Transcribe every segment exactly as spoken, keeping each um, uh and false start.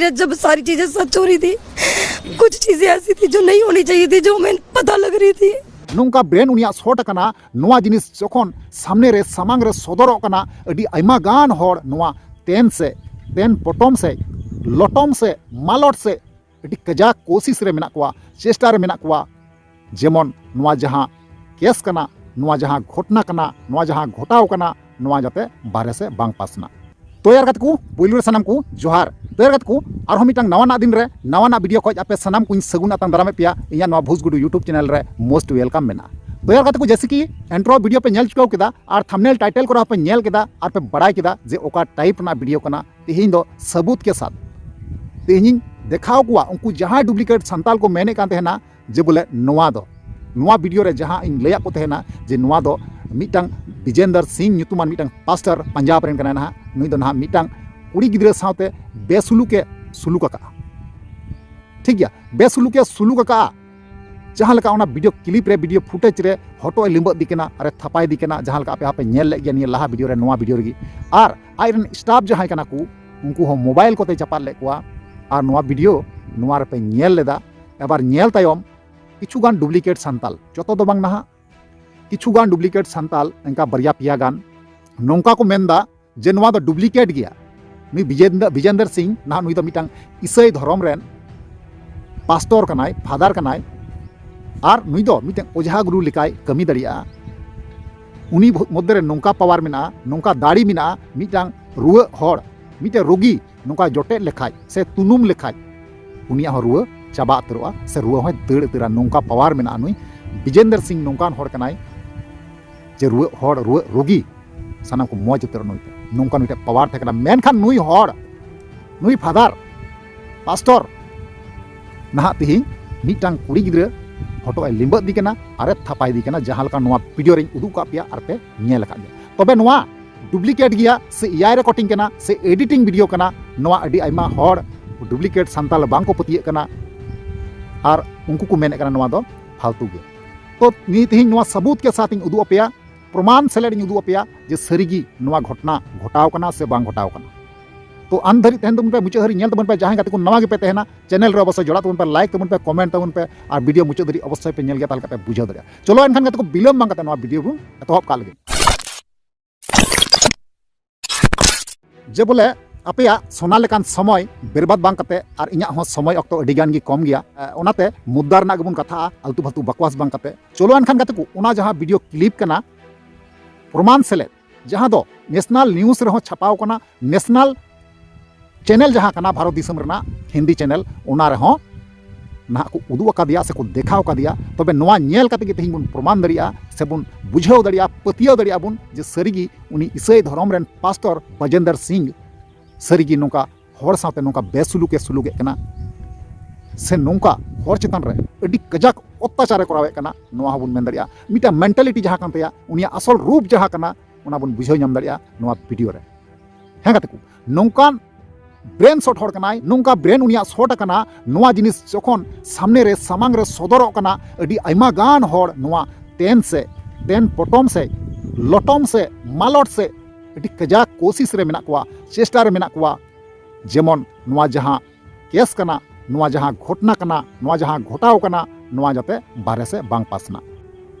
जब सारी चीजें सच हो रही थी, कुछ चीजें ऐसी थी जो नहीं होनी चाहिए थी, जो हमें पता लग रही थी। ᱱᱚᱝᱠᱟ ᱵᱨᱮᱱ ᱩᱱᱤᱭᱟᱜ ᱥᱚᱴ ᱟᱠᱟᱱᱟ᱾ ᱱᱚᱣᱟ ᱡᱤᱱᱤᱥ ᱡᱚᱠᱷᱚᱱ ᱥᱟᱢᱱᱮ ᱨᱮ, ᱥᱟᱢᱟᱝ ᱨᱮ ᱥᱚᱫᱚᱨᱚᱜ ᱠᱟᱱᱟ, ᱟᱹᱰᱤ ᱟᱭᱢᱟ ᱜᱟᱱ ᱦᱚᱲ ᱱᱚᱣᱟ ᱛᱮᱱ ᱥᱮ, ᱛᱮᱱ ᱯᱚᱴᱚᱢ ᱥᱮ, ᱞᱚᱴᱚᱢ ᱥᱮ, ᱢᱟᱞᱚᱴ ᱥᱮ ᱟᱹᱰᱤ ᱠᱟᱡᱟᱠ ᱠᱳᱥᱤᱥ ᱨᱮ ᱢᱮᱱᱟᱜ ᱠᱚᱣᱟ, ᱪᱮᱥᱴᱟ ᱨᱮ ᱢᱮᱱᱟᱜ ᱠᱚᱣᱟ᱾ ᱡᱮᱢᱚᱱ ᱱᱚᱣᱟ ᱡᱟᱦᱟᱸ ᱠᱮᱥ ᱠᱟᱱᱟ, ᱱᱚᱣᱟ ᱡᱟᱦᱟᱸ ᱜᱷᱚᱴᱱᱟ ᱠᱟᱱᱟ, ᱱᱚᱣᱟ ᱡᱟᱦᱟᱸ ᱜᱷᱚᱴᱟᱣ ᱠᱟᱱᱟ, ᱱᱚᱣᱟ ᱡᱟᱛᱮ ᱵᱟᱦᱨᱮ ᱥᱮᱫ ᱵᱟᱝ ᱯᱟᱥᱱᱟᱜ᱾ ᱛᱚ ᱭᱟᱨ ᱜᱟᱛᱮ ᱠᱚ, ᱯᱳᱭᱞᱳ ᱨᱮ ᱥᱟᱱᱟᱢ ᱠᱚ ᱡᱚᱦᱟᱨ᱾ ᱛᱚ ᱭᱟᱨ ᱜᱟᱛᱮ ᱠᱚ, ᱟᱨᱦᱚᱸ ᱢᱤᱫᱴᱟᱝ ᱱᱟᱣᱟᱱᱟᱜ ᱫᱤᱱ ᱨᱮ ᱱᱟᱣᱟᱱᱟᱜ ᱵᱷᱤᱰᱤᱭᱳ ᱠᱷᱚᱡ ᱟᱯᱮ ᱥᱟᱱᱟᱢ ᱠᱚᱧ ᱥᱟᱹᱜᱩᱱ ᱟᱛᱟᱝ ᱫᱟᱨᱟᱢᱮᱫ ᱯᱮᱭᱟ᱾ ᱤᱧᱟᱹᱜ ᱱᱚᱣᱟ ᱵᱷᱩᱥ ᱜᱩᱰᱩ YouTube ᱪᱮᱱᱮᱞ ᱨᱮ most welcome ᱢᱮᱱᱟᱜᱼᱟ᱾ ᱛᱚ ᱭᱟᱨ ᱜᱟᱛᱮ ᱠᱚ, ᱡᱮᱭᱥᱮ ᱠᱤ ᱤᱱᱴᱨᱳ ᱵᱷᱤᱰᱤᱭᱳ ᱯᱮ ᱧᱮᱞ ᱪᱩᱠᱟᱹᱣ ᱠᱮᱫᱟ ᱟᱨ ᱛᱷᱟᱢᱵᱱᱮᱞ ᱴᱟᱭᱴᱮᱞ ᱠᱚᱨᱮ ᱦᱚᱸᱯᱮ ᱧᱮᱞ ᱠᱮᱫᱟ ᱟᱨ ᱯᱮ ᱵᱟᱲᱟᱭ ᱠᱮᱫᱟ ᱡᱮ ᱚᱠᱟ ᱴᱟᱭᱤᱯ ᱨᱮᱱᱟᱜ ᱵᱷᱤᱰᱤᱭᱳ ᱠᱟᱱᱟ᱾ ᱛᱮᱦᱮᱧ ᱫᱚ ᱥᱟᱹᱵᱩᱛ ᱠᱮ ᱥᱟᱛ ᱛᱮᱦᱮᱧᱤᱧ ᱫᱮᱠᱷᱟᱣ ᱠᱚᱣᱟ ᱩᱱᱠᱩ ᱡᱟᱦᱟᱸᱭ ᱰᱩᱯᱞᱤᱠᱮᱴ ᱥᱟᱱᱛᱟᱞ ᱠᱚ ᱢᱮᱱᱮᱫ ᱠᱟᱱ ᱛᱟᱦᱮᱱᱟ ᱡᱮ ᱵᱚᱞᱮ ᱱᱚᱣᱟ ᱫᱚ, ᱱᱚᱣᱟ ᱵᱷᱤᱰᱤᱭᱳ ᱨᱮ ᱡᱟᱦᱟᱸ ᱤᱧ ᱞᱟᱹᱭᱟᱫ ᱠᱚ ᱛᱟᱦᱮᱱᱟ ᱡᱮ ᱱᱚᱣᱟ ᱫᱚ ᱢᱤᱫᱴᱟᱝ ᱵᱤᱡᱮᱱᱫᱚᱨ ᱥᱤᱝ ᱧᱩᱛᱩᱢᱟᱱ ᱢᱤᱫᱴᱟᱝ ᱯᱟᱥᱴᱚᱨ ᱯᱟᱧᱡᱟᱵᱽ ᱨᱮᱱ ᱠᱟᱱᱟᱭ ᱱᱟᱦᱟᱜ, ᱱᱩᱭ ᱫᱚ ᱱᱟᱦᱟᱜ ᱢᱤᱫᱴᱟᱝ ᱠᱩᱲᱤ ᱜᱤᱫᱽᱨᱟᱹ ᱥᱟᱶᱛᱮ ᱵᱮᱥᱩᱞᱩᱠᱮ ᱥᱩᱞᱩᱠ ᱟᱠᱟᱫᱼᱟ᱾ ᱴᱷᱤᱠ ᱜᱮᱭᱟ, ᱵᱮᱥᱩᱞᱩᱠᱮ ᱥᱩᱞᱩᱠ ᱟᱠᱟᱫᱼᱟ᱾ ᱡᱟᱦᱟᱸ ᱞᱮᱠᱟ ᱚᱱᱟ ᱵᱷᱤᱰᱤᱭᱳ ᱠᱞᱤᱯ ᱨᱮ, ᱵᱷᱤᱰᱤᱭᱳ ᱯᱷᱩᱴᱮᱡᱽ ᱨᱮ ᱦᱚᱴᱚᱜ ᱮ ᱞᱤᱸᱵᱟᱹᱫ ᱫᱤ ᱠᱟᱱᱟ ᱟᱨᱮ ᱛᱷᱟᱯᱟᱭ ᱫᱤ ᱠᱟᱱᱟ, ᱡᱟᱦᱟᱸ ᱞᱮᱠᱟ ᱟᱯᱮ ᱦᱚᱸᱯᱮ ᱧᱮᱞ ᱞᱮᱫ ᱜᱮᱭᱟ ᱱᱤᱭᱟᱹ ᱞᱟᱦᱟ ᱵᱷᱤᱰᱤᱭᱳ ᱨᱮ, ᱱᱚᱣᱟ ᱵᱷᱤᱰᱤᱭᱳ ᱨᱮᱜᱮ᱾ ᱟᱨ ᱟᱡ ᱨᱮᱱ ᱥᱴᱟᱯ ᱡᱟᱦᱟᱸᱭ ᱠᱟᱱᱟ ᱠᱚ, ᱩᱱᱠᱩ ᱦᱚᱸ ᱢᱳᱵᱟᱭᱤᱞ ᱠᱚᱛᱮ ᱪᱟᱯᱟᱫ ᱞᱮᱫ ᱠᱚᱣᱟ᱾ ᱟᱨ ᱱᱚᱣᱟ ᱵᱷᱤᱰᱤᱭᱳ ᱱᱚᱣᱟ ᱨᱮᱯᱮ ᱧᱮᱞ ᱞᱮᱫᱟ᱾ ᱟᱵᱟᱨ ᱧᱮᱞ ᱛᱟᱭᱚᱢ ᱠᱤᱪᱷᱩ ᱜᱟᱱ ᱰᱩᱯᱞᱤᱠᱮᱴ ᱥᱟᱱᱛᱟᱞ, ᱡᱚᱛᱚ ᱫᱚ ᱵᱟᱝ ᱱᱟᱦᱟᱜ, ᱠᱤᱪᱷᱩ ᱜᱟᱱ ᱰᱩᱯᱞᱤᱠᱮᱴ ᱥᱟᱱᱛᱟᱞ, ᱚᱱᱠᱟ ᱵᱟᱨᱭᱟ ᱯᱮᱭᱟ ᱜᱟᱱ, ᱱᱚᱝᱠᱟ ᱠᱚ ᱢᱮᱱᱫᱟ ᱡᱮ ᱱᱚᱣᱟ ᱫᱚ ᱰᱩᱯᱞᱤᱠᱮᱴ ᱜᱮᱭᱟ᱾ ᱱᱩᱭ ᱵᱤᱡᱮᱱᱫᱨ, ᱵᱤᱡᱮᱱᱫᱨ ᱥᱤᱝ ᱱᱟᱦᱟᱜ, ᱱᱩᱭ ᱫᱚ ᱢᱤᱫᱴᱟᱝ ᱤᱥᱟᱹᱭ ᱫᱷᱚᱨᱚᱢ ᱨᱮᱱ ᱯᱟᱥᱴᱚᱨ ᱠᱟᱱᱟᱭ, ᱯᱷᱟᱫᱟᱨ ᱠᱟᱱᱟᱭ, ᱟᱨ ᱱᱩᱭ ᱫᱚ ᱢᱤᱫᱴᱟᱝ ᱚᱡᱷᱟ ᱜᱩᱨᱩ ᱞᱮᱠᱟᱭ ᱠᱟᱹᱢᱤ ᱫᱟᱲᱮᱭᱟᱜᱼᱟ᱾ ᱩᱱᱤ ᱵᱷᱚ-, ᱢᱚᱫᱽᱫᱷᱮ ᱨᱮ ᱱᱚᱝᱠᱟ ᱯᱟᱣᱟᱨ ᱢᱮᱱᱟᱜᱼᱟ, ᱱᱚᱝᱠᱟ ᱫᱟᱲᱮ ᱢᱮᱱᱟᱜᱼᱟ, ᱢᱤᱫᱴᱟᱝ ᱨᱩᱣᱟᱹᱜ ᱦᱚᱲ, ᱢᱤᱫᱴᱟᱝ ᱨᱳᱜᱤ ᱱᱚᱝᱠᱟ ᱡᱚᱴᱮᱫ ᱞᱮᱠᱷᱟᱡ ᱥᱮ ᱛᱩᱱᱩᱢ ᱞᱮᱠᱷᱟᱡ, ᱩᱱᱤᱭᱟᱜ ᱦᱚᱸ ᱨᱩᱣᱟᱹ ᱪᱟᱵᱟ ᱩᱛᱟᱹᱨᱚᱜᱼᱟ ᱥᱮ ᱨᱩᱣᱟᱹ ᱦᱚᱸᱭ ᱫᱟᱹᱲ ᱩᱛᱟᱹᱨᱟ᱾ ᱱᱚᱝᱠᱟ ᱯᱟᱣᱟᱨ ᱢᱮᱱᱟᱜᱼᱟ ᱱᱩᱭ ᱵᱤᱡᱮᱱᱫᱨ ᱥᱤᱝ, ᱱᱚᱝᱠᱟᱱ ᱦᱚᱲ ᱠᱟᱱᱟᱭ ᱡᱮ ᱨᱩᱣᱟᱹᱜ ᱦᱚᱲ, ᱨᱩᱣᱟᱹᱜ ᱨᱳᱜᱤ ᱥᱟᱱᱟᱢ ᱠᱚ ᱢᱚᱡᱽ ᱩᱛᱟᱹᱨᱚᱜ ᱱᱩᱭ ᱴᱷᱮᱱ᱾ ᱱᱚᱝᱠᱟ ᱱᱩᱭ ᱴᱷᱮᱱ ᱯᱟᱣᱟᱨ ᱛᱟᱦᱮᱸ ᱠᱟᱱᱟ᱾ ᱢᱮᱱᱠᱷᱟᱱ ᱱᱩᱭ ᱦᱚᱲ, ᱱᱩᱭ ᱯᱷᱟᱫᱟᱨ, ᱯᱟᱥᱴᱚᱨ, ᱱᱟᱦᱟᱜ ᱛᱤᱦᱤᱧ ᱢᱤᱫᱴᱟᱝ ᱠᱩᱲᱤ ᱜᱤᱫᱽᱨᱟᱹ ᱦᱚᱴᱚᱜ ᱮ ᱞᱤᱸᱵᱟᱹᱫ ᱫᱤ ᱠᱟᱱᱟ ᱟᱨᱮ ᱛᱷᱟᱯᱟᱭ ᱫᱤ ᱠᱟᱱᱟ, ᱡᱟᱦᱟᱸ ᱞᱮᱠᱟ ᱱᱚᱣᱟ ᱵᱷᱤᱰᱤᱭᱳ ᱨᱮᱧ ᱩᱫᱩᱜ ᱠᱟᱜ ᱯᱮᱭᱟ ᱟᱨ ᱯᱮ ᱧᱮᱞ ᱟᱠᱟᱫ ᱜᱮᱭᱟ᱾ ᱛᱚᱵᱮ ᱱᱚᱣᱟ ᱰᱩᱯᱞᱤᱠᱮᱴ ᱜᱮᱭᱟ ᱥᱮ ᱮ ᱟᱭ ᱨᱮᱠᱚᱨᱰᱤᱝ ᱠᱟᱱᱟ ᱥᱮ ᱮᱰᱤᱴᱤᱝ ᱵᱷᱤᱰᱤᱭᱳ ᱠᱟᱱᱟ, ᱱᱚᱣᱟ ᱟᱹᱰᱤ ᱟᱭᱢᱟ ᱦᱚᱲ ᱰᱩᱯᱞᱤᱠᱮᱴ ᱥᱟᱱᱛᱟᱞ ᱵᱟᱝ ᱠᱚ ᱯᱟᱹᱛᱭᱟᱹᱜ ᱠᱟᱱᱟ ᱟᱨ ᱩᱱᱠᱩ ᱠᱚ ᱢᱮᱱᱮᱫ ᱠᱟᱱᱟ ᱱᱚᱣᱟ ᱫᱚ ᱯᱷᱟᱞᱛᱩ ᱜᱮ᱾ ᱛᱚ ᱱᱤᱭᱟᱹ ᱛᱮᱦᱮᱧ ᱱᱚᱣᱟ ᱥᱟᱵᱩᱛ ᱠᱮ ᱥᱟᱛ ᱤᱧ ᱩᱫᱩᱜ ᱟᱯᱮᱭᱟ, ᱯᱨᱚᱢᱟᱱ ᱥᱮᱞᱮᱫ ᱤᱧ ᱩᱫᱩᱜ ᱟᱯᱮᱭᱟ ᱡᱮ ᱥᱟᱹᱨᱤᱜᱮ ᱱᱚᱣᱟ ᱜᱷᱚᱴᱱᱟ ᱜᱷᱚᱴᱟᱣ ᱠᱟᱱᱟ ᱥᱮ ᱵᱟᱝ ᱜᱷᱚᱴᱟᱣ ᱠᱟᱱᱟ᱾ ᱛᱚ ᱟᱱ ᱫᱷᱟᱹᱨᱤᱡ ᱛᱟᱦᱮᱱ ᱛᱟᱵᱚᱱ ᱯᱮ, ᱢᱩᱪᱟᱹᱫ ᱦᱟᱹᱨᱤᱡ ᱧᱮᱞ ᱛᱟᱵᱚᱱ ᱯᱮ᱾ ᱡᱟᱦᱟᱸᱭ ᱜᱟᱛᱮ ᱠᱚ ᱱᱟᱣᱟ ᱜᱮᱯᱮ ᱛᱟᱦᱮᱱᱟ, ᱪᱮᱱᱮᱞ ᱨᱮ ᱚᱵᱚᱥᱥᱳᱭ ᱡᱚᱲᱟᱜ ᱛᱟᱵᱚᱱ ᱯᱮ, ᱞᱟᱭᱤᱠ ᱛᱟᱵᱚᱱ ᱯᱮ, ᱠᱚᱢᱮᱱᱴ ᱛᱟᱵᱚᱱ ᱯᱮ, ᱟᱨ ᱵᱷᱤᱰᱤᱭᱳ ᱢᱩᱪᱟᱹᱫ ᱫᱷᱟᱹᱨᱤᱡ ᱚᱵᱚᱥᱥᱳᱭ ᱯᱮ ᱧᱮᱞ ᱜᱮᱭᱟ, ᱛᱟᱦᱚᱞᱮ ᱠᱷᱟᱱ ᱯᱮ ᱵᱩᱡᱷᱟᱹᱣ ᱫᱟᱲᱮᱭᱟᱜᱼᱟ᱾ ᱪᱚᱞᱚ ᱮᱱᱠᱷᱟᱱ ᱜᱟᱛᱮ ᱠᱚ, ᱵᱤᱞᱚᱢ ᱵᱟᱝ ᱠᱟᱛᱮ ᱱᱚᱣᱟ ᱵᱷᱤᱰᱤᱭᱳ ᱵᱚᱱ ᱮᱛᱚᱦᱚᱵ ᱠᱟᱜ ᱞᱮᱜᱮ᱾ ᱡᱮ ᱵᱚᱞᱮ ᱟᱯᱮᱭᱟᱜ ᱥᱚᱱᱟ ᱞᱮᱠᱟᱱ ᱥᱚᱢᱚᱭ ᱵᱮᱨᱵᱟᱫ ᱵᱟᱝ ᱠᱟᱛᱮ, ᱟᱨ ᱤᱧᱟᱹᱜ ᱦᱚᱸ ᱥᱚᱢᱚᱭ ᱚᱠᱛᱚ ᱟᱹᱰᱤ ᱜᱟᱱ ᱜᱮ ᱠᱚᱢ ᱜᱮᱭᱟ, ᱮ, ᱚᱱᱟᱛᱮ ᱢᱩᱫᱽᱫᱟ ᱨᱮᱱᱟᱜ ᱜᱮᱵᱚᱱ ᱠᱟᱛᱷᱟᱜᱼᱟ, ᱟᱞᱛᱩ ᱯᱷᱟᱞᱛᱩ ᱵᱟᱠᱣᱟᱥ ᱵᱟᱝ ᱠᱟᱛᱮ᱾ ᱪᱚᱞᱚ ᱮᱱᱠᱷᱟᱱ ᱜᱟᱛᱮ ᱠᱚ, ᱚᱱᱟ ᱡᱟᱦᱟᱸ ᱵᱷᱤᱰᱤᱭᱳ ᱠᱞᱤᱯ ᱠᱟᱱᱟ, ᱯᱨᱚᱢᱟᱱ ᱥᱮᱞᱮᱫ, ᱡᱟᱦᱟᱸ ᱫᱚ ᱱᱮᱥᱱᱟᱞ ᱱᱤᱭᱩᱡᱽ ᱨᱮᱦᱚᱸ ᱪᱷᱟᱯᱟᱣ ᱠᱟᱱᱟ, ᱱᱮᱥᱱᱟᱞ ᱪᱮᱱᱮᱞ ᱡᱟᱦᱟᱸ ᱠᱟᱱᱟ ᱵᱷᱟᱨᱚᱛ ᱫᱤᱥᱚᱢ ᱨᱮᱱᱟᱜ ᱦᱤᱱᱫᱤ ᱪᱮᱱᱮᱞ, ᱚᱱᱟ ᱨᱮᱦᱚᱸ ᱱᱟᱦᱟᱜ ᱠᱚ ᱩᱫᱩᱜ ᱟᱠᱟᱫᱮᱭᱟ ᱥᱮᱠᱚ ᱫᱮᱠᱷᱟᱣ ᱟᱠᱟᱫᱮᱭᱟ᱾ ᱛᱚᱵᱮ ᱱᱚᱣᱟ ᱧᱮᱞ ᱠᱟᱛᱮ ᱜᱮ ᱛᱮᱦᱮᱧ ᱵᱚᱱ ᱯᱨᱚᱢᱟᱱ ᱫᱟᱲᱮᱭᱟᱜᱼᱟ ᱥᱮᱵᱚᱱ ᱵᱩᱡᱷᱟᱹᱣ ᱫᱟᱲᱮᱭᱟᱜᱼᱟ, ᱯᱟᱹᱛᱭᱟᱹᱣ ᱫᱟᱲᱮᱭᱟᱜᱼᱟ ᱵᱚᱱ ᱡᱮ ᱥᱟᱹᱨᱤᱜᱮ ᱩᱱᱤ ᱤᱥᱟᱹᱭ ᱫᱷᱚᱨᱚᱢ ᱨᱮᱱ ᱯᱟᱥᱴᱚᱨ ᱵᱟᱡᱮᱱᱫᱟᱨ ᱥᱤᱝ ᱥᱟᱹᱨᱤᱜᱮ ᱱᱚᱝᱠᱟ ᱦᱚᱲ ᱥᱟᱶᱛᱮ ᱱᱚᱝᱠᱟ ᱵᱮᱥᱩᱞᱩᱠᱮ ᱥᱩᱞᱩᱠᱮᱫ ᱠᱟᱱᱟ, ᱥᱮ ᱱᱚᱝᱠᱟ ᱦᱚᱲ ᱪᱮᱛᱟᱱ ᱨᱮ ᱟᱹᱰᱤ ᱠᱟᱡᱟᱠ ᱚᱛᱛᱟᱪᱟᱨᱮ ᱠᱚᱨᱟᱣᱮᱫ ᱠᱟᱱᱟ, ᱱᱚᱣᱟ ᱦᱚᱸᱵᱚᱱ ᱢᱮᱱ ᱫᱟᱲᱮᱭᱟᱜᱼᱟ᱾ ᱢᱤᱫᱴᱟᱝ ᱢᱮᱱᱴᱟᱞᱤᱴᱤ ᱡᱟᱦᱟᱸ ᱠᱟᱱ ᱛᱟᱭᱟ, ᱩᱱᱤᱭᱟᱜ ᱟᱥᱚᱞ ᱨᱩᱯ ᱡᱟᱦᱟᱸ ᱠᱟᱱᱟ, ᱚᱱᱟ ᱵᱚᱱ ᱵᱩᱡᱷᱟᱹᱣ ᱧᱟᱢ ᱫᱟᱲᱮᱭᱟᱜᱼᱟ ᱱᱚᱣᱟ ᱵᱷᱤᱰᱤᱭᱳ ᱨᱮ᱾ ᱦᱮᱸ ᱜᱟᱛᱮ ᱠᱚ, ᱱᱚᱝᱠᱟᱱ ᱵᱨᱮᱱ ᱥᱚᱴ ᱦᱚᱲ ᱠᱟᱱᱟᱭ, ᱱᱚᱝᱠᱟ ᱵᱨᱮᱱ ᱩᱱᱤᱭᱟᱜ ᱥᱚᱴ ᱟᱠᱟᱱᱟ᱾ ᱱᱚᱣᱟ ᱡᱤᱱᱤᱥ ᱡᱚᱠᱷᱚᱱ ᱥᱟᱢᱱᱮ ᱨᱮ, ᱥᱟᱢᱟᱝ ᱨᱮ ᱥᱚᱫᱚᱨᱚᱜ ᱠᱟᱱᱟ, ᱟᱹᱰᱤ ᱟᱭᱢᱟ ᱜᱟᱱ ᱦᱚᱲ ᱱᱚᱣᱟ ᱛᱮᱱ ᱥᱮ ᱛᱮᱱ ᱯᱚᱴᱚᱢ ᱥᱮ ᱞᱚᱴᱚᱢ ᱥᱮ ᱢᱟᱞᱚᱴ ᱥᱮ ᱟᱹᱰᱤ ᱠᱟᱡᱟᱠ ᱠᱳᱥᱤᱥ ᱨᱮ ᱢᱮᱱᱟᱜ ᱠᱚᱣᱟ, ᱪᱮᱥᱴᱟ ᱨᱮ ᱢᱮᱱᱟᱜ ᱠᱚᱣᱟ, ᱡᱮᱢᱚᱱ ᱱᱚᱣᱟ ᱡᱟᱦᱟᱸ ᱠᱮᱥ ᱠᱟᱱᱟ, ᱱᱚᱣᱟ ᱡᱟᱦᱟᱸ ᱜᱷᱚᱴᱱᱟ ᱠᱟᱱᱟ, ᱱᱚᱣᱟ ᱡᱟᱦᱟᱸ ᱜᱷᱚᱴᱟᱣ ᱠᱟᱱᱟ, ᱱᱚᱣᱟ ᱡᱟᱛᱮ ᱵᱟᱦᱨᱮ ᱥᱮᱫ ᱵᱟᱝ ᱯᱟᱥᱱᱟᱜ᱾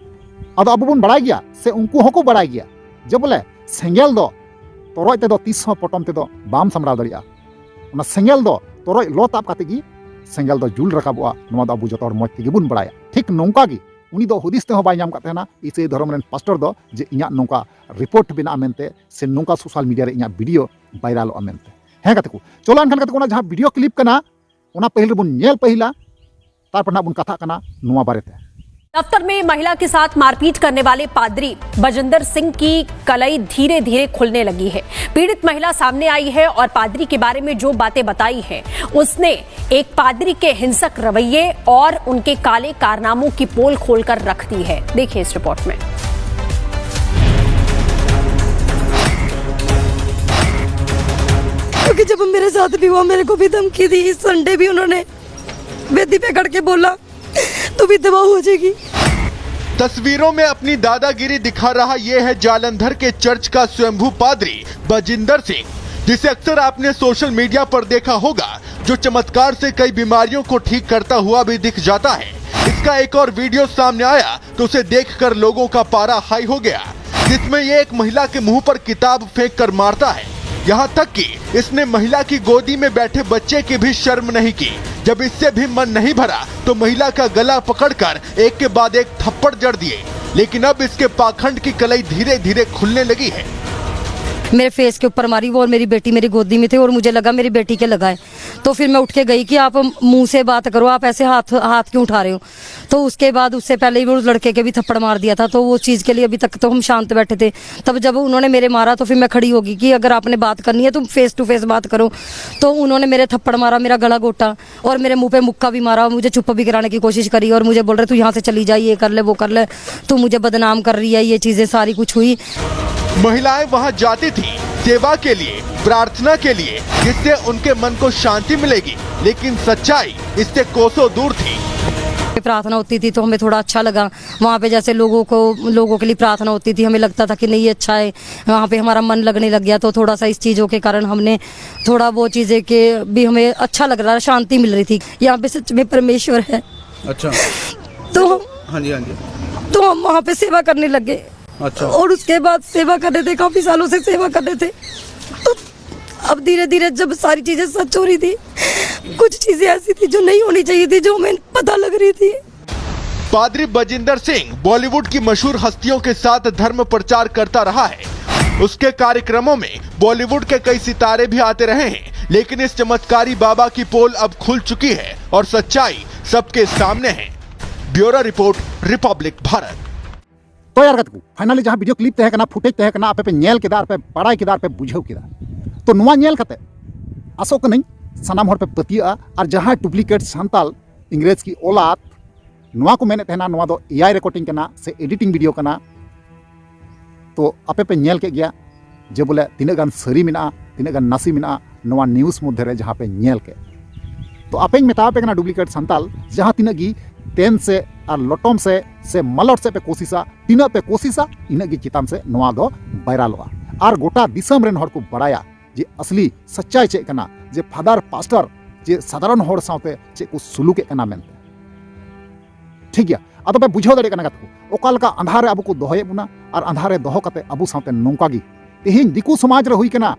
ᱟᱫᱚ ᱟᱵᱚ ᱵᱚᱱ ᱵᱟᱲᱟᱭ ᱜᱮᱭᱟ ᱥᱮ ᱩᱱᱠᱩ ᱦᱚᱸᱠᱚ ᱵᱟᱲᱟᱭ ᱜᱮᱭᱟ ᱡᱮ ᱵᱚᱞᱮ ᱥᱮᱸᱜᱮᱞ ᱫᱚ ᱛᱚᱨᱚᱡ ᱛᱮᱫᱚ ᱛᱤᱥ ᱦᱚᱸ ᱯᱚᱴᱚᱢ ᱛᱮᱫᱚ ᱵᱟᱢ ᱥᱟᱢᱵᱲᱟᱣ ᱫᱟᱲᱮᱭᱟᱜᱼᱟ᱾ ᱚᱱᱟ ᱥᱮᱸᱜᱮᱞ ᱫᱚ ᱛᱚᱨᱚᱡ ᱞᱚ ᱛᱟᱵ ᱠᱟᱛᱮ ᱜᱮ ᱥᱮᱸᱜᱮᱞ ᱫᱚ ᱡᱩᱞ ᱨᱟᱠᱟᱵᱚᱜᱼᱟ᱾ ᱱᱚᱣᱟ ᱫᱚ ᱟᱵᱚ ᱡᱚᱛᱚ ᱦᱚᱲ ᱢᱚᱡᱽ ᱛᱮᱜᱮ ᱵᱚᱱ ᱵᱟᱲᱟᱭᱟ᱾ ᱴᱷᱤᱠ ᱱᱚᱝᱠᱟ ᱜᱮ ᱩᱱᱤ ᱫᱚ ᱦᱩᱫᱤᱥ ᱛᱮᱦᱚᱸ ᱵᱟᱭ ᱧᱟᱢ ᱠᱟᱫ ᱛᱟᱦᱮᱱᱟ, ᱤᱥᱟᱹᱭ ᱫᱷᱚᱨᱚᱢ ᱨᱮᱱ ᱯᱟᱥᱴᱚᱨ ᱫᱚ, ᱡᱮ ᱤᱧᱟᱹᱜ ᱱᱚᱝᱠᱟ ᱨᱤᱯᱳᱨᱴ ᱵᱮᱱᱟᱜᱼᱟ ᱢᱮᱱᱛᱮ ᱥᱮ ᱱᱚᱝᱠᱟ ᱥᱳᱥᱟᱞ ᱢᱤᱰᱤᱭᱟ ᱨᱮ ᱤᱧᱟᱹᱜ ᱵᱷᱤᱰᱤᱭᱳ ᱵᱷᱟᱭᱨᱟᱞᱚᱜᱼᱟ ᱢᱮᱱᱛᱮ᱾ ᱦᱮᱸ ᱜᱟᱛᱮ ᱠᱚ, ᱪᱚᱞᱚ ᱮᱱᱠᱷᱟᱱ ᱜᱟᱛᱮ ᱠᱚ, ᱚᱱᱟ ᱡᱟᱦᱟᱸ ᱵᱷᱤᱰᱤᱭᱳ ᱠᱞᱤᱯ ᱠᱟᱱᱟ, ᱚᱱᱟ ᱯᱟᱹᱦᱤᱞ ᱨᱮᱵᱚᱱ ᱧᱮᱞ ᱯᱟᱹᱦᱤᱞᱟ, ᱛᱟᱨᱯᱚᱨ ᱱᱟᱜ ᱵᱚᱱ ᱠᱟᱛᱷᱟᱜ ᱠᱟᱱᱟ ᱱᱚᱣᱟ ᱵᱟᱨᱮᱛᱮ᱾ दफ्तर में महिला के साथ मारपीट करने वाले पादरी बजिंदर सिंह की कलई धीरे धीरे खुलने लगी है। पीड़ित महिला सामने आई है और पादरी के बारे में जो बातें बताई है, उसने एक पादरी के हिंसक रवैये और उनके काले कारनामों की पोल खोलकर रख दी है। देखिए इस रिपोर्ट में। क्योंकि जब मेरे साथ भी हुआ, मेरे को भी धमकी दी। इस संडे भी उन्होंने वेदी पे खड़ के बोला, "तू विधवा हो जाएगी।" तस्वीरों में अपनी दादागिरी दिखा रहा ये है जालंधर के चर्च का स्वयंभू पादरी बजिंदर सिंह। जिसे अक्सर आपने सोशल मीडिया पर देखा होगा, जो चमत्कार से कई बीमारियों को ठीक करता हुआ भी दिख जाता है। इसका एक और वीडियो सामने आया तो उसे देखकर लोगों का पारा हाई हो गया, जिसमें ये एक महिला के मुंह पर किताब फेंक कर मारता है। यहाँ तक कि इसने महिला की गोदी में बैठे बच्चे की भी शर्म नहीं की। जब इससे भी मन नहीं भरा तो महिला का गला पकड़कर एक के बाद एक थप्पड़ जड़ दिए, लेकिन अब इसके पाखंड की कलई धीरे धीरे खुलने लगी है। मेरे फेस के ऊपर मारी वो, और मेरी बेटी मेरी गोदी में थी और मुझे लगा मेरी बेटी के लगा है। तो फिर मैं उठ के गई कि आप मुंह से बात करो, आप ऐसे हाथ हाथ क्यों उठा रहे हो। तो उसके बाद उससे पहले ही वो लड़के के भी थप्पड़ मार दिया था। तो वो चीज़ के लिए अभी तक तो हम शांत बैठे थे। तब जब उन्होंने मेरे मारा तो फिर मैं खड़ी होगी कि अगर आपने बात करनी है तो फेस टू फेस बात करो। तो उन्होंने मेरे थप्पड़ मारा, मेरा गला घोटा और मेरे मुंह पे मुक्का भी मारा। मुझे चुप भी कराने की कोशिश करी और मुझे बोल रहे, तू यहाँ से चली जा, ये कर ले, वो कर ले, तू मुझे बदनाम कर रही है, ये चीज़ें सारी कुछ हुई। महिलाएं वहां जाती थी सेवा के लिए, प्रार्थना के लिए, जिससे उनके मन को शांति मिलेगी, लेकिन सच्चाई इससे कोसों दूर थी। प्रार्थना होती थी तो हमें थोड़ा अच्छा लगा। वहाँ पे जैसे लोगों को लोगों के लिए प्रार्थना होती थी, हमें लगता था कि नहीं, ये अच्छा है, वहाँ पे हमारा मन लगने लग गया। तो थोड़ा सा इस चीज़ों के कारण हमने थोड़ा वो चीज़ें के भी हमें अच्छा लग रहा, शांति मिल रही थी। यहाँ पे सच में परमेश्वर है। अच्छा। तो हाँ जी, हाँ जी। तो हम वहाँ पे सेवा करने लग गए। अच्छा। और उसके बाद सेवा कर रहे थे, काफी सालों से सेवा कर रहे थे। तो अब धीरे धीरे जब सारी चीजें सच हो रही थी, कुछ चीजें ऐसी थी जो नहीं होनी चाहिए थी, जो हमें पता लग रही थी। पादरी बजिंदर सिंह बॉलीवुड की मशहूर हस्तियों के साथ धर्म प्रचार करता रहा है। उसके कार्यक्रमों में बॉलीवुड के कई सितारे भी आते रहे हैं, लेकिन इस चमत्कारी बाबा की पोल अब खुल चुकी है और सच्चाई सबके सामने है। Bureau report, Republic Bharat. ᱛᱚ ᱭᱟᱨ ᱜᱟᱛᱮ ᱠᱚ, finally ᱡᱟᱦᱟᱸ video clip ᱛᱟᱦᱮᱸ ᱠᱟᱱᱟ, footage ᱛᱟᱦᱮᱸ ᱠᱟᱱᱟ, ᱟᱯᱮ ᱯᱮ ᱧᱮᱞ ᱠᱮᱫᱟ ᱟᱨ ᱯᱮ ᱵᱟᱲᱟᱭ ᱠᱮᱫᱟ ᱟᱨ ᱯᱮ ᱵᱩᱡᱷᱟᱹᱣ ᱠᱮᱫᱟ᱾ ᱛᱚ ᱱᱚᱣᱟ ᱧᱮᱞ ᱠᱟᱛᱮ ᱟᱥᱚᱜ ᱠᱟᱹᱱᱟᱹᱧ ᱥᱟᱱᱟᱢ ᱦᱚᱲ ᱯᱮ ᱯᱟᱹᱛᱭᱟᱹᱜᱼᱟ᱾ ᱟᱨ ᱡᱟᱦᱟᱸ duplicate ᱥᱟᱱᱛᱟᱞ ᱤᱝᱨᱮᱡᱽ ᱠᱤ ᱚᱞᱟᱫ ᱱᱚᱣᱟ ᱠᱚ ᱢᱮᱱᱮᱫ ᱛᱟᱦᱮᱱᱟ, ᱱᱚᱣᱟ ᱫᱚ AI recording ᱠᱟᱱᱟ ᱥᱮ editing video ᱠᱟᱱᱟ᱾ ᱛᱚ ᱟᱯᱮ ᱯᱮ ᱧᱮᱞ ᱠᱮᱫ ᱜᱮᱭᱟ ᱡᱮ ᱵᱚᱞᱮ ᱛᱤᱱᱟᱹᱜ ᱜᱟᱱ ᱥᱟᱹᱨᱤ ᱢᱮᱱᱟᱜᱼᱟ, ᱛᱤᱱᱟᱹᱜ ᱜᱟᱱ ᱱᱟᱥᱮ ᱢᱮᱱᱟᱜᱼᱟ ᱱᱚᱣᱟ news ᱢᱚᱫᱽᱫᱷᱮ ᱨᱮ ᱡᱟᱦᱟᱸ ᱯᱮ ᱧᱮᱞ ᱠᱮᱫ᱾ ᱛᱚ ᱟᱯᱮᱧ ᱢᱮᱛᱟ ᱟᱯᱮ ᱠᱟᱱᱟ duplicate ᱥᱟᱱᱛᱟᱞ, ᱡᱟᱦᱟᱸ ᱛᱤᱱᱟᱹᱜ ᱜᱮ ᱛᱮᱱ ᱥᱮ ᱟᱨ ᱞᱚᱴᱚᱢ ᱥᱮ ᱥᱮ ᱢᱟᱞᱚᱴ ᱥᱮ ᱯᱮ ᱠᱳᱥᱤᱥᱟ, ᱛᱤᱱᱟᱹᱜ ᱯᱮ ᱠᱳᱥᱤᱥᱟ ᱤᱱᱟᱹᱜ ᱜᱮ ᱪᱮᱛᱟᱱ ᱥᱮ ᱱᱚᱣᱟ ᱫᱚ viralᱚᱜᱼᱟ᱾ ᱟᱨ ᱜᱚᱴᱟ ᱫᱤᱥᱚᱢ ᱨᱮᱱ ᱦᱚᱲ ᱠᱚ ᱵᱟᱲᱟᱭᱟ ᱡᱮ ᱟᱥᱞᱤ ᱥᱟᱪᱪᱟᱭ ᱪᱮᱫ ᱠᱟᱱᱟ, ᱡᱮ ᱯᱷᱟᱫᱟᱨ ᱯᱟᱥᱴᱟᱨ ᱡᱮ ᱥᱟᱫᱷᱟᱨᱚᱱ ᱦᱚᱲ ᱥᱟᱶᱛᱮ ᱪᱮᱫ ᱠᱚ ᱥᱩᱞᱩᱠᱮᱫ ᱠᱟᱱᱟ ᱢᱮᱱᱛᱮ᱾ ᱴᱷᱤᱠ ᱜᱮᱭᱟ, ᱟᱫᱚ ᱯᱮ ᱵᱩᱡᱷᱟᱹᱣ ᱫᱟᱲᱮᱭᱟᱜ ᱠᱟᱱᱟ ᱜᱟᱛᱮ ᱠᱚ, ᱚᱠᱟ ᱞᱮᱠᱟ ᱟᱸᱫᱷᱟᱨ ᱨᱮ ᱟᱵᱚ ᱠᱚ ᱫᱚᱦᱚᱭᱮᱫ ᱵᱚᱱᱟ ᱟᱨ ᱟᱸᱫᱷᱟᱨ ᱨᱮ ᱫᱚᱦᱚ ᱠᱟᱛᱮ ᱟᱵᱚ ᱥᱟᱶᱛᱮ ᱱᱚᱝᱠᱟ ᱜᱮ ᱛᱮᱦᱮᱧ ᱫᱤᱠᱩ ᱥᱚᱢᱟᱡᱽ ᱨᱮ ᱦᱩᱭ ᱠᱟᱱᱟ᱾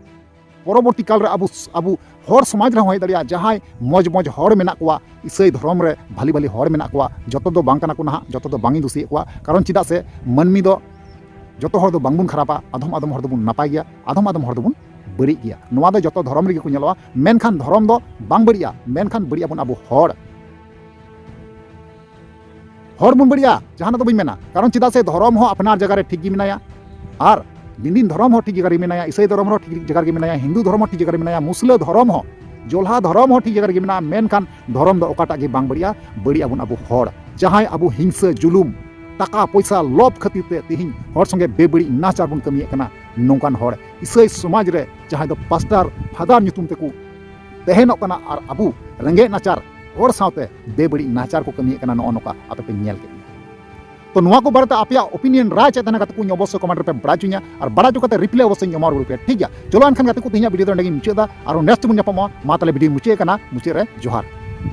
ᱯᱚᱨᱚᱵᱚᱨᱛᱤ ᱠᱟᱞ ᱨᱮ ᱟᱵᱚ, ᱟᱵᱚ ᱦᱚᱲ ᱥᱚᱢᱟᱡᱽ ᱨᱮᱦᱚᱸ ᱦᱮᱡ ᱫᱟᱲᱮᱭᱟᱜᱼᱟ, ᱡᱟᱦᱟᱸᱭ ᱢᱚᱡᱽ ᱢᱚᱡᱽ ᱦᱚᱲ ᱢᱮᱱᱟᱜ ᱠᱚᱣᱟ, ᱤᱥᱟᱹᱭ ᱫᱷᱚᱨᱚᱢ ᱨᱮ ᱵᱷᱟᱞᱤ ᱵᱷᱟᱞᱤ ᱦᱚᱲ ᱢᱮᱱᱟᱜ ᱠᱚᱣᱟ, ᱡᱚᱛᱚ ᱫᱚ ᱵᱟᱝ ᱠᱟᱱᱟ ᱠᱚ ᱱᱟᱦᱟᱜ, ᱡᱚᱛᱚ ᱫᱚ ᱵᱟᱝ ᱤᱧ ᱫᱩᱥᱤᱭᱮᱫ ᱠᱚᱣᱟ, ᱠᱟᱨᱚᱱ ᱪᱮᱫᱟᱜ ᱥᱮ ᱢᱟᱹᱱᱢᱤ ᱫᱚ ᱡᱚᱛᱚ ᱦᱚᱲ ᱫᱚ ᱵᱟᱝᱵᱚᱱ ᱠᱷᱟᱨᱟᱯᱟ, ᱟᱫᱚᱢ ᱟᱫᱚᱢ ᱦᱚᱲ ᱫᱚᱵᱚᱱ ᱱᱟᱯᱟᱭ ᱜᱮᱭᱟ, ᱟᱫᱚᱢ ᱟᱫᱚᱢ ᱦᱚᱲ ᱫᱚᱵᱚᱱ ᱵᱟᱹᱲᱤᱡ ᱜᱮᱭᱟ᱾ ᱱᱚᱣᱟ ᱫᱚ ᱡᱚᱛᱚ ᱫᱷᱚᱨᱚᱢ ᱨᱮᱜᱮ ᱠᱚ ᱧᱮᱞᱚᱜᱼᱟ, ᱢᱮᱱᱠᱷᱟᱱ ᱫᱷᱚᱨᱚᱢ ᱫᱚ ᱵᱟᱝ ᱵᱟᱹᱲᱤᱡᱼᱟ, ᱢᱮᱱᱠᱷᱟᱱ ᱵᱟᱹᱲᱤᱡ ᱟᱵᱚᱱ ᱟᱵᱚ ᱦᱚᱲ᱾ ᱦᱚᱲ ᱵᱚᱱ ᱵᱟᱹᱲᱤᱡᱼᱟ, ᱡᱟᱦᱟᱱᱟᱜ ᱫᱚ ᱵᱟᱹᱧ ᱢᱮᱱᱟ, ᱠᱟᱨᱚᱱ ᱪᱮᱫᱟᱜ ᱥᱮ ᱫᱷᱚᱨᱚᱢ ᱦᱚᱸ ᱟᱯᱱᱟᱨ ᱡᱟᱭᱜᱟ ᱨᱮ ᱴᱷᱤᱠ ᱜᱮ ᱢᱮᱱᱟᱭᱟ, ᱟᱨ ᱫᱤᱱ ᱫᱤᱱ ᱫᱷᱚᱨᱚᱢ ᱦᱚᱸ ᱴᱷᱤᱠ ᱡᱟᱭᱜᱟ ᱨᱮ ᱢᱮᱱᱟᱭᱟ, ᱤᱥᱟᱹᱭ ᱫᱷᱚᱨᱚᱢ ᱦᱚᱸ ᱴᱷᱤᱠ ᱡᱟᱭᱜᱟ ᱨᱮᱜᱮ ᱢᱮᱱᱟᱭᱟ, ᱦᱤᱱᱫᱩ ᱫᱷᱚᱨᱚᱢ ᱦᱚᱸ ᱴᱷᱤᱠ ᱡᱟᱭᱜᱟ ᱨᱮ ᱢᱮᱱᱟᱭᱟ, ᱢᱩᱥᱞᱟᱹ ᱫᱷᱚᱨᱚᱢ ᱦᱚᱸ ᱴᱷᱤᱠ ᱡᱟᱭᱜᱟ ᱨᱮᱜᱮ ᱢᱮᱱᱟᱭᱟ, ᱢᱩᱥᱞᱟᱹ ᱫᱷᱚᱨᱚᱢ ᱦᱚᱸ ᱴᱷᱤᱠ ᱡᱟᱭᱜᱟ ᱨᱮᱜᱮ ᱢᱮᱱᱟᱜᱼᱟ, ᱢᱮᱱᱠᱷᱟᱱ ᱫᱷᱚᱨᱚᱢ ᱫᱚ ᱚᱠᱟᱴᱟᱜ ᱜᱮ ᱵᱟᱝ ᱵᱟᱹᱲᱤᱡᱼᱟ, ᱵᱟᱹᱲᱤᱡ ᱟᱵᱚᱱ ᱟᱵᱚ ᱦᱚᱲ᱾ ᱡᱟᱦᱟᱸᱭ ᱟᱵᱚ ᱦᱤᱝᱥᱟᱹ, ᱡᱩᱞᱩᱢ, ᱴᱟᱠᱟ ᱯᱚᱭᱥᱟ ᱞᱚᱵᱷ ᱠᱷᱟᱹᱛᱤᱨ ᱛᱮ ᱛᱤᱦᱤᱧ ᱦᱚᱲ ᱥᱚᱸᱜᱮ ᱵᱮᱵᱟᱹᱲᱤᱡ ᱱᱟᱦᱟᱪᱟᱨ ᱵᱚᱱ ᱠᱟᱹᱢᱤᱭᱮᱫ ᱠᱟᱱᱟ, ᱱᱚᱝᱠᱟᱱ ᱦᱚᱲ ᱤᱥᱟᱹᱭ ᱥᱚᱢᱟᱡᱽ ᱨᱮ ᱡᱟᱦᱟᱸᱭ ᱫᱚ ᱯᱟᱥᱴᱟᱨ, ᱯᱷᱟᱫᱟᱨ ᱧᱩᱛᱩᱢ ᱛᱮᱠᱚ ᱛᱟᱦᱮᱱᱚᱜ ᱠᱟᱱᱟ ᱟᱨ ᱟᱵᱚ ᱨᱮᱸᱜᱮᱡ ᱱᱟᱪᱟᱨ ᱦᱚᱲ ᱥᱟᱶᱛᱮ ᱵᱮᱵᱟᱹᱲᱤᱡ ᱱᱟᱦᱟᱪᱟᱨ ᱠᱚ ᱠᱟᱹᱢᱤᱭᱮᱫ ᱠᱟᱱᱟ, ᱱᱚᱜᱼᱚ ᱱᱚᱝᱠᱟ ᱟᱯᱮ ᱯᱮ ᱧᱮᱞ ᱠᱮᱫ ᱜᱮᱭᱟ᱾ ᱛᱚ ᱱᱚᱣᱟ ᱠᱚ ᱵᱟᱨᱮᱛᱮ ᱟᱯᱮᱭᱟᱜ opinion, ᱨᱟᱭ ᱪᱮᱫ ᱛᱟᱦᱮᱱᱟ ᱜᱟᱛᱮ ᱠᱚ, ᱤᱧ ᱚᱵᱚᱥᱥᱳᱭ comment ᱨᱮᱯᱮ ᱵᱟᱲᱟᱭ ᱦᱚᱪᱚᱧᱟ, ᱟᱨ ᱵᱟᱲᱟᱭ ᱦᱚᱪᱚ ᱠᱟᱛᱮ reply ᱚᱵᱚᱥᱥᱳᱭ ᱤᱧ ᱮᱢᱟ ᱨᱩᱣᱟᱹᱲ ᱯᱮᱭᱟ, ᱴᱷᱤᱠ ᱜᱮᱭᱟ? ᱪᱚᱞᱚ ᱮᱱᱠᱷᱟᱱ ᱜᱟᱛᱮ ᱠᱚ, ᱛᱮᱦᱮᱧᱟᱜ video ᱫᱚ ᱱᱚᱸᱰᱮ ᱜᱤᱧ ᱢᱩᱪᱟᱹᱫ ᱮᱫᱟ, ᱟᱨᱦᱚᱸ next ᱵᱚᱱ ᱧᱟᱯᱟᱢᱚᱜᱼᱟ᱾ ᱢᱟ ᱛᱟᱦᱞᱮ video ᱢᱩᱪᱟᱹᱫ ᱠᱟᱱᱟ, ᱢᱩᱪᱟᱹᱫ ᱨᱮ ᱡᱚᱦᱟᱨ᱾